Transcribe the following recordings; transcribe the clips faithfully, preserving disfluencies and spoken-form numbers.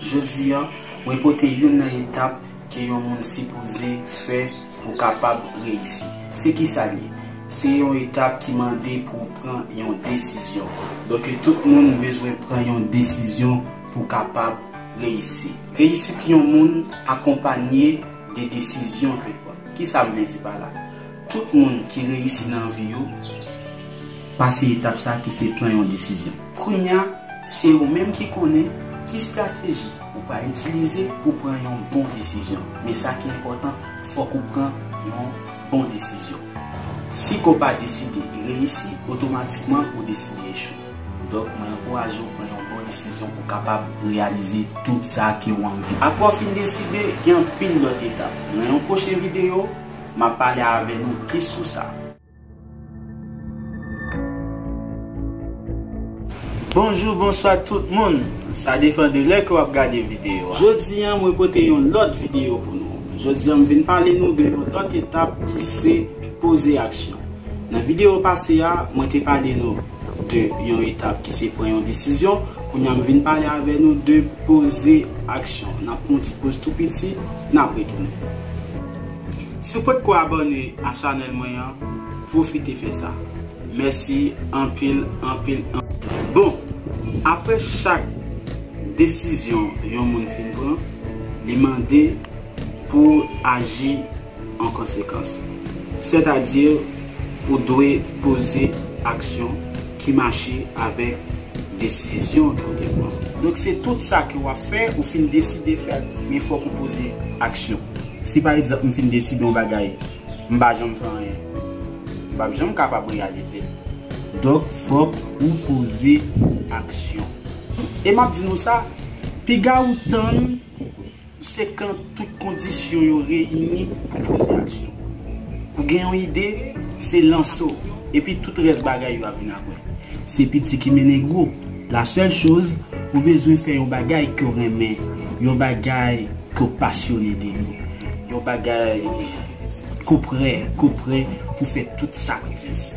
Jodi a, mwen pote youn nan etap ke yon moun sipoze fè pou kapab reyisi. Se ki sa l ye? Se yon etap ki mande pou w pran yon desizyon. Donk, tout moun bezwen pran yon desizyon pou kapab reyisi. Reyisit yon moun akonpanye de desizyon ke l pran. Ki sa m vle di pa la? Tout moun ki reyisi nan vi yo pase etap sa ki se pran yon desizyon. Kounye a, se ou menm ki konnen ki estrateji ou pral itilize pou pran yon bon desizyon. Men sa ki enpòtan, fòk ou pran yon bon desizyon. Si ke w pa deside reyisi, otomatikman ou deside echwe. Donk, mwen ankouraje w pran yon bon desizyon pou kapab reyalize tout sa ke w anvi. Apre w fin deside, gen anpil lòt etap. Nan yon pwochen videyo, m ap pale avè nou plis sou sa. Bonjou, bonswa tout moun. Sa depann de lè ke w ap gade videyo a. Jodi a, mwen pote yon lòt videyo pou nou. Jodi a, m vin pale nou de yon lòt etap ki se poze aksyon. Nan videyo pase a, mwen te pale nou de yon etap ki se pran yon desizyon. Kounye a, m vin pale avè nou de poze aksyon. N ap pran yon ti poz tou piti, n ap retounen. Si w potko abòne a chanèl mwen an, pwofite fè sa. Mèsi anpil, anpil, anpil. Bon, apre chak desizyon yon moun fin pran, li mande pou w aji an konsekans. Sètadi, ou dwe poze aksyon ki mache avèk desizyon ke w te pran. Donk, se tout sa ke w ap fè, ou fin deside fè l, men fòk ou poze aksyon. Si pa egzanp, m fin deside yon bagay, m pa janm fè anyen, m p ap janm kapab reyalize l. Donk, fòk ou poze aksyon. E m ap di nou sa, piga ou tann se kan tout kondisyon yo reyini pou poze aksyon. Ou gen yon ide, se lanse w, epi tout rès bagay yo ap vin apre. Se piti ki mennen gwo. La sèl choz, ou bezwen fè yon bagay ke w renmen, yon bagay ke w pasyone de li, yon bagay ke w prè, ke w prè pou fè tout sakrifis.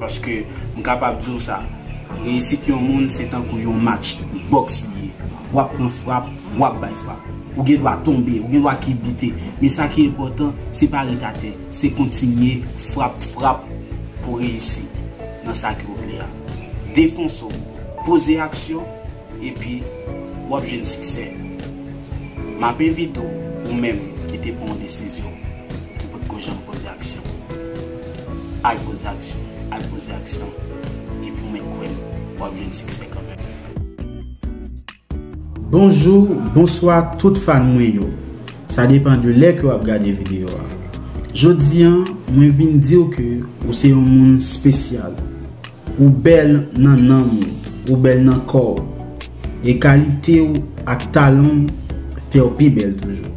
Paske m kapab di w sa, reyisit yon moun se tankou yon match bòks li ye. W ap pran frap, w ap bay frap. Ou gen dwa tonbe, ou gen dwa kibite. Men sa ki enpòtan, se pa ret atè, se kontinye frap, frap pou reyisi nan sa ke w vle a. Defonse w, poze aksyon, epi w ap jwenn siksè. M ap envite w, ou menm ki te pran yon desizyon, ki potko janm poze aksyon, al poze aksyon, al poze aksyon, epi w mèt kwè m, w ap jwenn siksè kanmenm. Bonjou, bonswa tout fan mwen yo. Sa depann de lè ke w ap gade videyo a. Jodi a, mwen vin di w ke ou se yon moun espesyal. Ou bèl nan nanm ou, ou bèl nan kò w. E kalite w ak talan w fè w pi bèl toujou.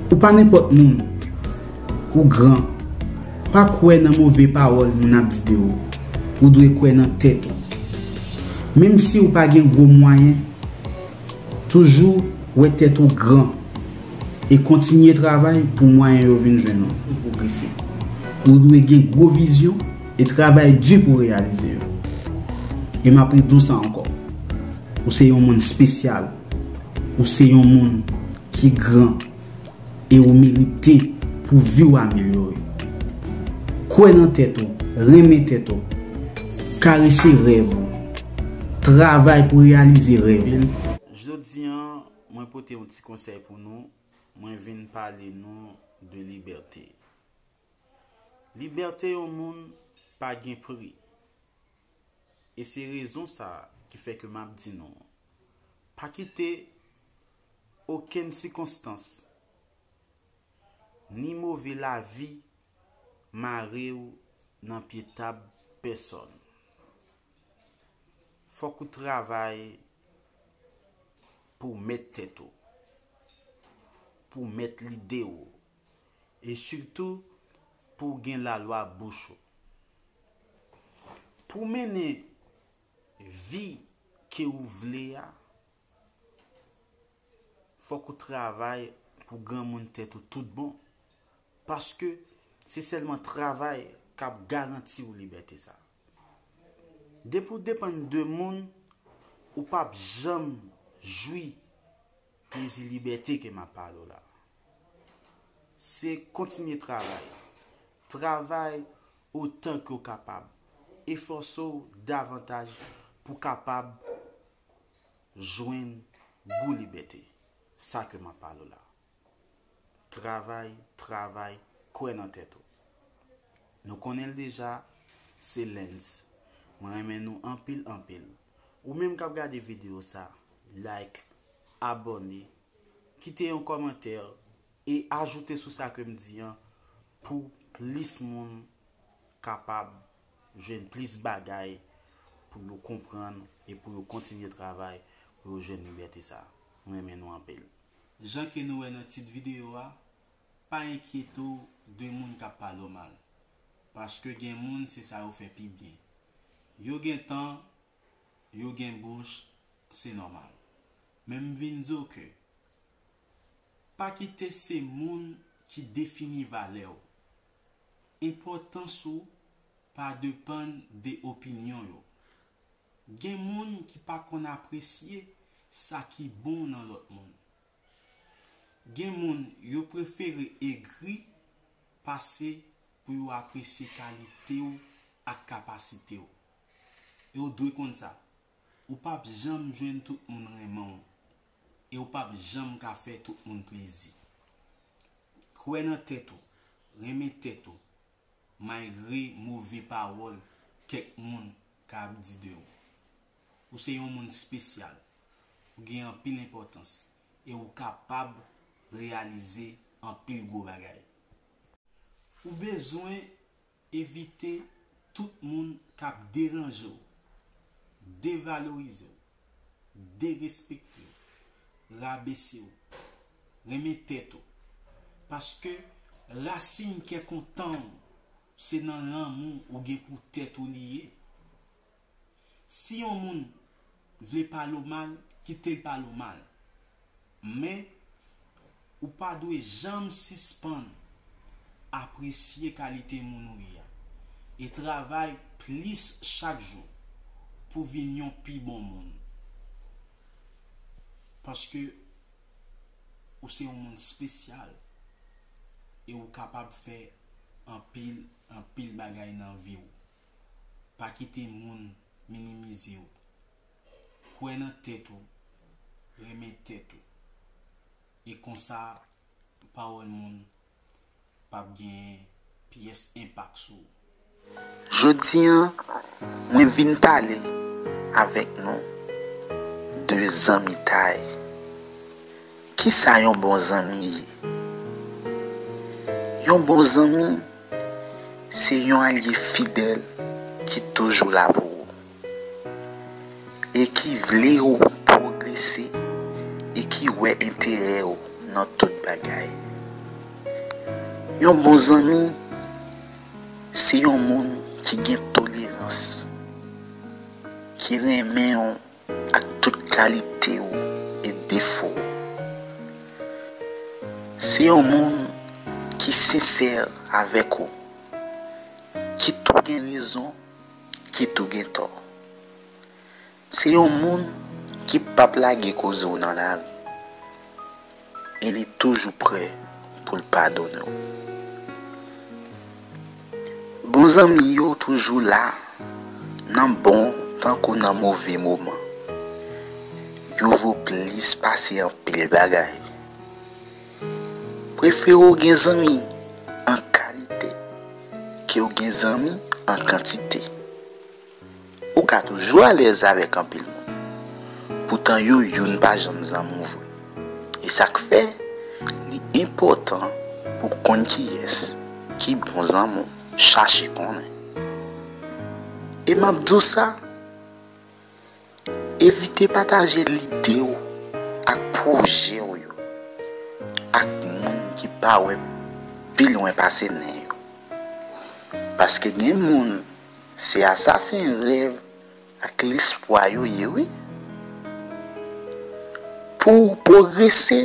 Ou pa nenpòt moun, ou gran. Pa kwè nan move pawòl moun ap di de ou. Ou dwe kwè nan tèt ou. Menm si ou pa gen gwo mwayen, toujou wè tèt ou gran e kontinye travay pou mwayen yo vin jwenn ou pou pwogrese. Ou dwe gen gwo vizyon e travay di pou reyalize yo. E m ap redi w sa ankò. Ou se yon moun espesyal. Ou se yon moun ki gran. E ou merite pou vi w amelyore. Kwè nan tèt ou, renmen tèt ou, karese rèv ou, travay pou reyalize rèv ou. Jodi a, mwen pote yon ti konsèy pou nou, mwen vin pale nou de libète. Libète yon moun pa gen pri. E se rezon sa a ki fè ke m ap di nou, pa kite okenn sikonstans, ni move lavi mare w nan pye tab pèsòn. Fòk ou travay pou w mèt tèt ou, pou w mèt lide w, e sitou pou w gen lalwa bouch ou. Pou w mennen vi ke ou vle a, fòk ou travay pou granmoun tèt ou tout bon, paske se sèlman travay k ap garanti w libète sa a. Depi w depann de moun, ou p ap janm jwi Plezi libète ke m ap pale w la. Se kontinye travay. Travay otan ke w kapab. Efòse w davantaj pou w kapab jwenn gou libète. Sa ke m ap pale w la. Travay, travay, kwè nan tèt ou. Nou konnen l deja, se Lens. Mwen renmen nou anpil, anpil. Ou menm k ap gade videyo sa, like, abòne, kite yon kòmantè e ajoute sou sa ke m di an pou plis moun kapab jwenn plis bagay pou yo konprann e pou yo kontinye travay pou yo jwenn libète sa. Mwen renmen nou anpil. Jan ke nou wè nan tit videyo a, pa enkyete w de moun k ap pale w mal. Paske gen moun, se sa yo fè pi byen. Yo gen tan, yo gen bouch, se nòmal. Men m vin di w ke pa kite se moun ki defini valè w. Enpòtans ou pa depann de opinyon yo. Gen moun ki pa konn apresye sa ki bon nan lòt moun. Gen moun yo prefere egri pase pou yo apresye kalite w ak kapasite w. E w dwe konn sa. Ou p ap janm jwenn tout moun renmen w. E w p ap janm ka fè tout moun plezi. Kwè nan tèt ou, renmen tèt ou, malgre move pawòl kèk moun ka ap di de ou. Ou se yon moun espesyal. Ou gen anpil enpòtans e ou kapab reyalize anpil gwo bagay. Ou bezwen evite tout moun k ap deranje w, devalorize w, derespekte w, rabese w. Renmen tèt ou. Paske rasin kè kontan w, se nan lanmou ou gen pou tèt ou li ye. Si yon moun vle pale w mal, kite l pale w mal. Men, ou pa dwe janm sispann apresye kalite moun ou ye a. E travay plis chak jou pou vin yon pi bon moun. Paske ou se yon moun espesyal e ou kapab fè anpil, anpil bagay nan vi w. Pa kite moun minimize w. Kwè nan tèt ou, renmen tèt ou. E konsa, pawòl moun p ap gen pyès enpak sou ou. Jodi a, mwen vin pale avèk nou de zanmitay. Kisa yon bon zanmi ye? Yon bon zanmi se yon alye fidèl ki toujou la pou ou e ki vle w pwogrese e ki wè enterè w nan tout bagay. Yon bon zanmi se yon moun ki gen tolerans, ki renmen w ak tout kalite w e defo w. Se yon moun ki sensè avèk ou, kit ou gen rezon, kit ou gen tò. Se yon moun ki p ap lage koze w nan lari e li toujou prè pou l padone w. Bon zanmi yo toujou la, nan bon tankou nan move moman. Yo vo plis pase anpil bagay. Prefere w gen zanmi an kalite ke w gen zanmi an kantite. Ou ka toujou alèz avèk anpil moun. Poutan yo youn pa janm zanmi w vre. E sa k fè li enpòtan pou w konn kiyès ki bon zanmi w, chache konnen. E m ap di w sa, evite pataje lide w ak pwojè w yo ak moun ki pa wè pi lwen pase nen yo. Paske gen moun, se asasen rèv ak lespwa yo ye, wi. Pou w pwogrese,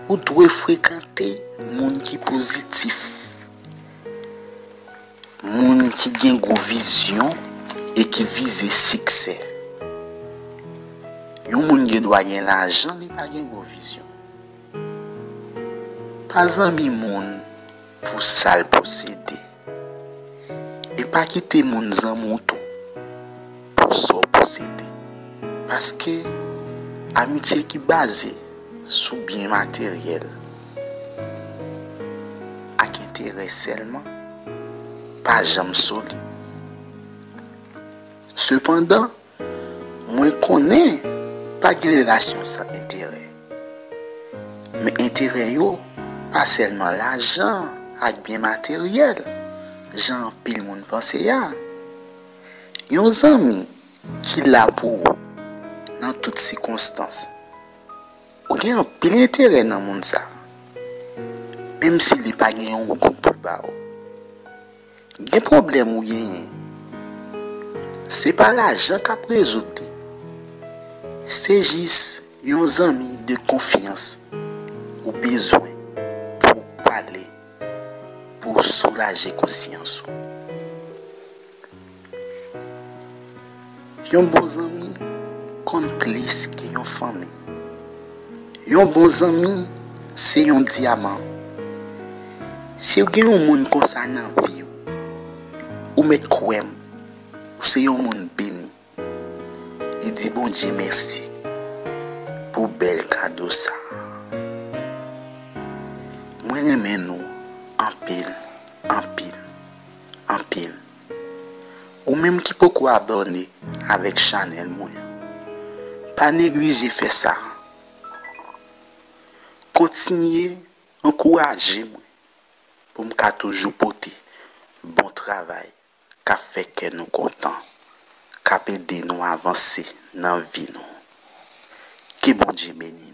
ou dwe frekante moun ki pozitif, moun ki gen gwo vizyon e ki vize siksè. Yon moun gen dwa gen lajan, li pa gen gwo vizyon. Pa zanmi moun pou sa l posede. E pa kite moun zanmi w tou pou sa w posede. Paske amitye ki baze sou byen materyèl ak enterè sèlman pa janm solid. Sepandan, mwen konnen pa gen relasyon san enterè. Men enterè yo pa sèlman lajan ak byen materyèl, jan anpil moun panse a. Yon zanmi ki la pou ou nan tout sikonstans. Ou gen anpil enterè nan moun sa, menm si li pa gen yon goud pou l ba ou. Gen pwoblèm ou genyen, se pa lajan k ap rezoud li. Se jis yon zanmi de konfyans ou bezwen pou w pale, pou w soulaje konsyans ou. Yon bon zanmi konn plis ke yon fanmi. Yon bon zanmi se yon dyaman. Si w gen yon moun konsa nan vi w, ou mèt kwè m, ou se yon moun beni. E di Bondye mèsi pou bèl kado sa a. Mwen renmen nou anpil, anpil, anpil. Ou menm ki poko abòne avèk chanèl mwen, pa neglije fè sa. Kontinye ankouraje mwen pou m ka toujou pote bon travay k ap fè kè nou kontan, k ap ede nou avanse nan vi nou. Ke Bondye beni.